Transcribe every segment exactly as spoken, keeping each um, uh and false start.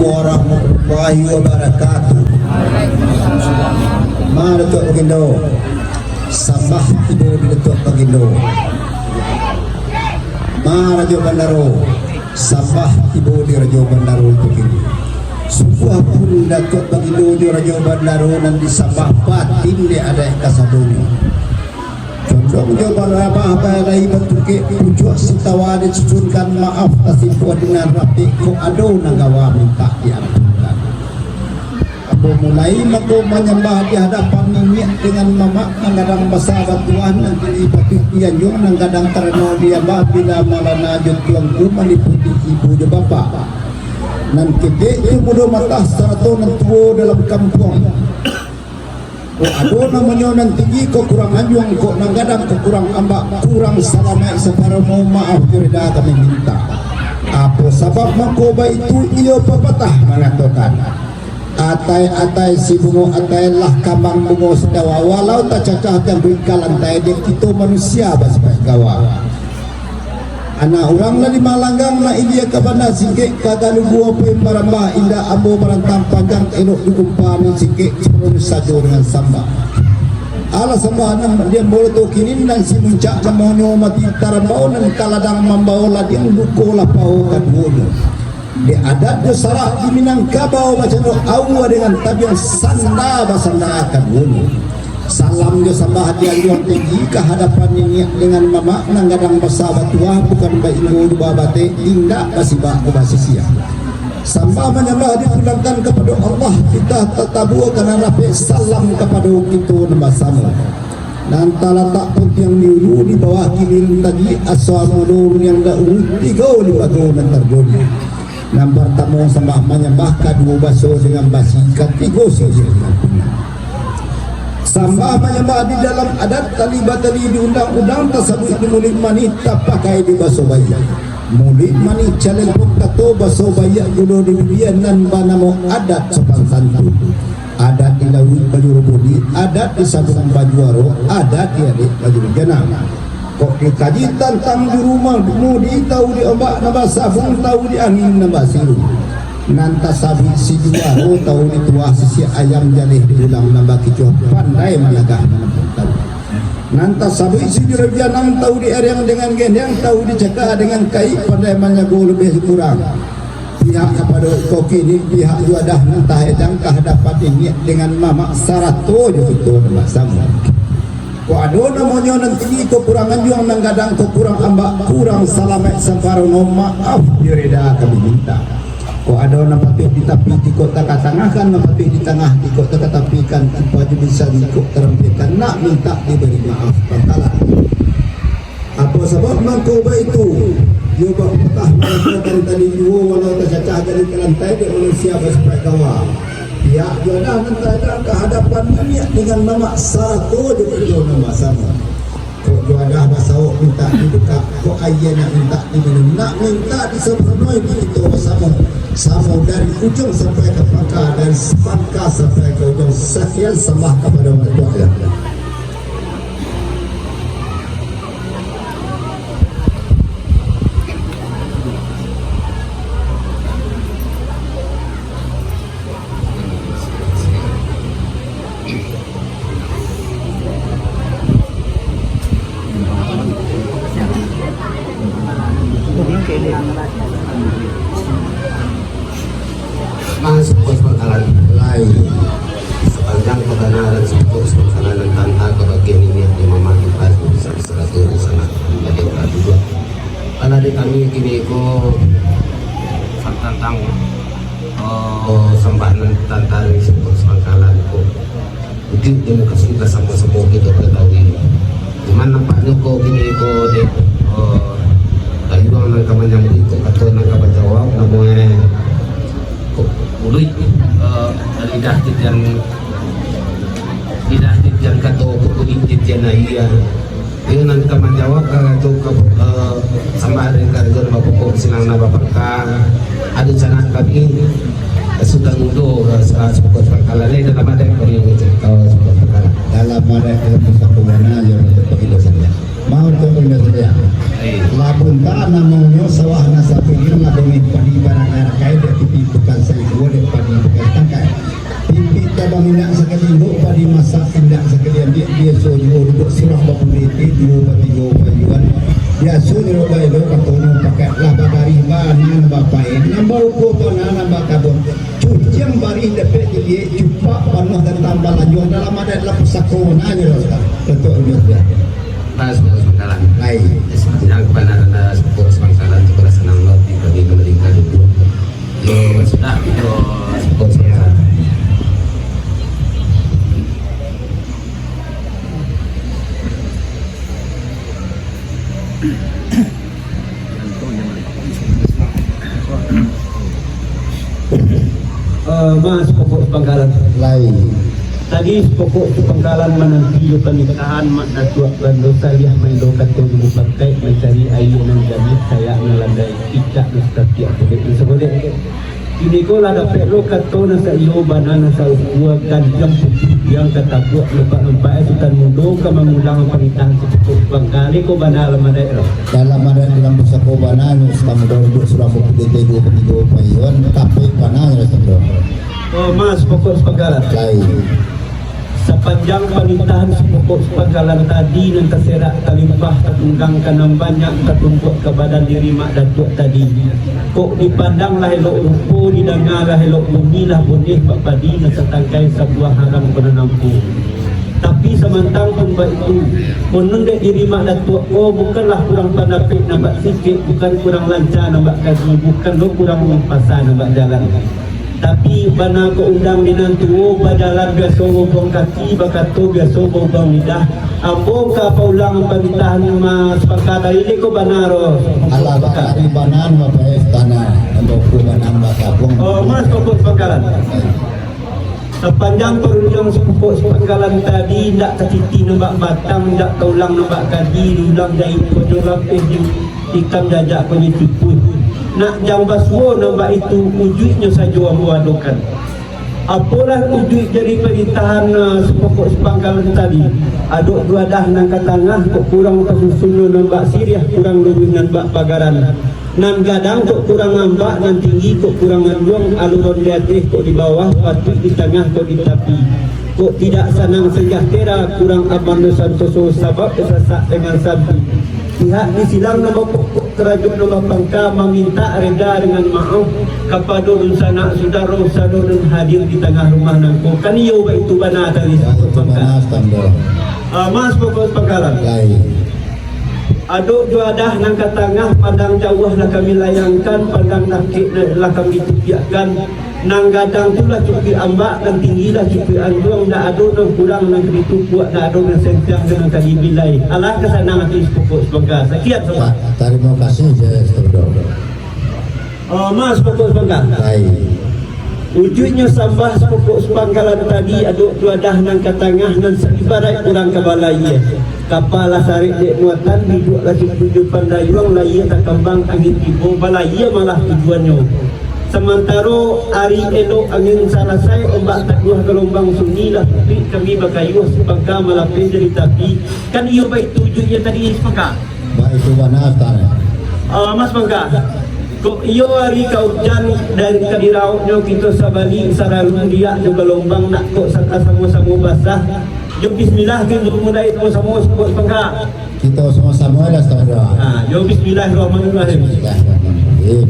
Warahmatullahi wabarakatuh. Ma Datuak Bagindo, sambah tibo di Datuak Bagindo. Ma Rajo Bandaro, sambah tibo di Rajo Bandaro itu kini. Sungguahpun Datuak Bagindo jo Rajo Bandaro nan disambah batin dek adaik kasadonyo. Condong jo barabah balai batungkek, pucuak sitawa disusunkan, maaf tasimpuah di nan rapek, kok ado nan gawa mintak diampunkan. Ambo mulai mangko manyambah di hadapan niniak dengan mamak nan gadang basa batuah, nan tinggi patuik dianjuang, nan gadang karano diambah bila malana jo tuangku maliputi ibu jo bapak. Nan ketek jo mudo matah sarato nan tuo dalam kampuang. Kok ado namonyo nan tinggi, kok kurang anjuang, kok nan gadang, kok kurang ambak, kurang salamaik saparono, maaf jo rida kami minta. Apo sabab mangko baitu? Iyo papatah mangatokan, atai-atai si bungo atai lah kambang bungo sadawa, walau tacacah jambuik ka lantai, dek kito manusia basipaik gawa. Anak urang lah di Malanggang, nak ilia ka Banda Singkek, ka Galungguang Pain Barambah, indak ambo barantang panjang, elok digumpa nan singkek, sabalun sajo dengan sambah. Alah sambah nan di ambo tu kini, nan si muncak namonyo mati tarambau, nan ka ladang mambao ladiang, luko lah pao kaduonyo. Dek adat jo sarak di Minangkabau, bacando aua dengan tabiang, sanda basanda kaduonyo. Salam jo sambah dianjuang tinggi ka hadapan niniak dengan mamak nan gadang basa batuah, bukan bainggo jo babatek, indak basibak jo basisiah. Sambah manyambah dipulangkan kapado Allah, titah tatabua ka nan rapek, salam kapado kito nan basamo. Nan talatak puntiang di ulu, di bawah kilia nan tadi, asa mulo runiang dahulu, tigo limbago nan tarjadi. Nan partamo sambah manyambah, kaduo baso dengan basi, katigo siriah dengan punyo. Sambah manyambah di dalam adat, tali batali di undang-undang, tasabuik di muluik manih, tapakai di baso baiak. Muluik manih calempong kato, baso baiak gulo di bibia, nan banamo adat sopan santun. Adat di lauik bajuru budi, adat di sabuang bajuaro, adat di adik bajuru janang. Kok dikaji tantang juru mudi, tau di ombak nan basabuang, tau di angin nan basiru. Nan tasabuik si juaro, tau di tuah sisiak ayam, jaleh di ulam nan bakicuah, pandai managah manampang tau. Nan tasabuik si juru janang, tau di ariang dengan gendiang, tau di caka dengan kaik, pandai manyago labiah kurang. Pihak kapado iko kini, pihak juadah nan taedang ka hadapan niniak dengan mamak sarato jo kito nan basamo. Kok ado namonyo nan tinggi, kok kurang anjuang, nan gadang, kok kurang ambak, kurang salamaik samparono, maaf jo rida kami minta. Kok ado nan patuik di tapi, jikok takatangahkan, nan patuik di tangah, jikok takatapikan, ipa jo bisa, jikok tarampiakan, nak mintak dibari maaf pangkalan. Apo sabab mangko baitu? Iyo bak patah mangatokan tali juo, walau tacacah jadi ka lantai dek manusia basipaik gawa. Pihak juadah nan taedang ka hadapan niniak dengan mamak sarato jo kito nan basamo. Kok juadah basawok mintak dibukak, kok aia nak mintak diminum, nak mintak disampanoi di kito basamo. Samo dari ujuang sampai ka pangka, dari pangka sampai ka ujuang. Sakian, sambah kapado Datuak. Masuk pos pangkalan lai. Sapanjang paganaran sipikok pangkalan nan tanta kabagian ini, di mamakai pas bisa diseratur di sana. Jadi, kalau di kami kini ko tantang, oh, sambah nan tanta dari sipikok pangkalan ko. Ujuik jo mukasuik ka samo-samo kito katahui. Cuman nampaknyo ko kini ko dek, eh, Dayuang nan ka manyambuik ko, kato nan ka bajawab, namo e ko uluik, eh, lidah titian, lidah titian kato ko uluik titian aia. Iyo nan ka manjawab, eh, tu ka, eh, sambah dari karajo nan bapokok, silang nan bapangka. Ado sanak kami, Sutan Mudo, eh, sa-, sapokok sapangkalan, eh, dalam adat kami, eh, sapokok sapangkalan. Dalam adat, dalam pusako bana, yo, untuk pagilo sajo. Mau tu pagilo sajo. Eh. Labun ta namonyo sawah nan sapilihan, labun ni padi barang arakai, dek pipi bukan saikua, dek padi bukan tangkai. Pipi tabang indak sakali imbok, padi masak indak sakali ambiak, biaso juo duduak surah bapulih, duo batigo payuan. Biaso nyo baelo katonyo pakai, lah babarih bana nan bapain, nan baukua bana nan bakabun. Cucian barih dapek diliek, cupak panuah dan tambah lanjuang, dalam adat dalam pusako bana nyo, Ustaz. Betul, betul. Mas, Mas, Mas, Mas. Lai. Yang kebenaran adalah sapokok sapangkalan, cukup sanang lah, di bagi pemerintah dulu. Yo, sudah, yo, sapokok sapangkalan. Eh, ma sapokok sapangkalan. Lai. Tadi sapokok sapangkalan mananti jo panitahan Mak Datuak Bando Saliah mailo kato jo mupakaik mancari aia nan janiah, sayak nan landai, picak nan satatiak, pulek nan sagodek. Kini ko lah dapek lo kato nan saiyo bana nan saukua, gantiang putuih biang ka tabuak, nampak-nampak e Sutan Mudo ka mangulang panitahan sapokok sapangkalan ko bana dalam adaik lo. Dalam adaik dalam pusako bana nyo Sutan Mudo duduak surang bapulih duo batigo payuan, tapek bana nyo Sutan Mudo. Oh, ma sapokok sapangkalan. Lai. Sapanjang panitahan sapokok sapangkalan tadi nan taserak talimpah tatunggang ka nan banyak tatumpuak ka badan diri Mak Datuak tadi. Kok dipandang lah elok rupo, didanga lah elok bunyi, lah boneh bak padi nan satangkai sabuah haram ko nan ampu. Tapi samantang pun baitu, konon dek diri Mak Datuak ko bukanlah kurang pandapek nan bak sikek, bukan kurang lanca nan bak kaji, bukan lo kurang pasa nan bak jalan. Tapi bana ko undang di nan tuo, bajalan biaso baubuang kaki, bakato biaso baubuang lidah. Ambo ka paulang panitahan ma sapangkalan tadi ko bana ro. Alah, bana nan bapaeh tanah, ambo ko bana nan bakabuang. Oh, ma sapokok sapangkalan. Sapanjang parundiang sapokok sapangkalan tadi, indak taciti nan bak batang, indak taulang nan bak kaji, diulang jahit ko nyo lapeh di ikam jajak ko nyo tipuih. Nak jan basuo nan baitu, ujuiknyo sajo ambo adokan. Apolah ujuik dari panitahan, ah, sapokok sapangkalan tadi? Adok juadah nan ka tangah, kok kurang pasusunnyo nan bak siriah, kurang luruih nan bak pagaran. Nan gadang kok kurang ambak, nan tinggi kok kurang anjuang, aluran di ateh kok di bawah, patuik di tangah kok di tapi. Kok tidak sanang sejahtera, kurang aman jo santoso, sabab tasasak dengan sampi. Pihak di silang nan bapokok, karajo nan bapangka, mamintak reda dengan maoh kapado dunsanak sudaro sado nan hadir di tangah rumah nangko. Kan iyo baitu bana tadi. Baitu bana, Sutan Mudo. Ah, ma sapokok sapangkalan. Lai. Adok juadah nan ka tangah, pandang jauah lah kami layangkan, pandang dakek lah kami tipiakkan. Nan gadang tu lah cukuik ambak, nan tinggi lah cukuik anjuang, ndak ado nan kurang, nan ka ditukuak, ndak ado nan sentiang, nan ka dibilai. Alah ka sanang ati sapokok sapangka. Sakian, Sutan. Tarimo kasih, Sutan Mudo. Oh, ma sapokok sapangka. Lai. Ujuiknyo sambah sapokok sapangkalan tadi, adok juadah nan ka tangah, nan saibaraik urang ka balayia. Kapa lah sarek dek muatan, biduak lah cukuik jo pandayuang, layia takambang angin tibo, balayia malah tujuannyo. Samantaro ari elok angin salasai, ombak taduah galombang sunyi, lah putuih kami bakayuah, sapangka malapeh dari tapi. Kan iyo baitu ujuiknyo tadi, sapangka? Baitu bana, Sutan. Ah, ma sapangka. Kok iyo ari ka ujan, dari ka dirauknyo kito sabalik, saralu riak jo galombang, nak kok saka samo-samo basah. Jo bismillah, kito mulai samo-samo sapokok sapangka. Kito samo-samo lah, Sutan Mudo. Ha, jo bismillahirrahmanirrahim. Bismillahirrahmanirrahim.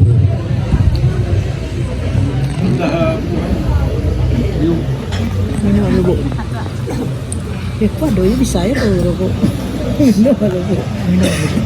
Minum dulu, Bu. Eh, kok ado yo bisa yo kalau rokok? Minum dulu, Bu. Minum dulu.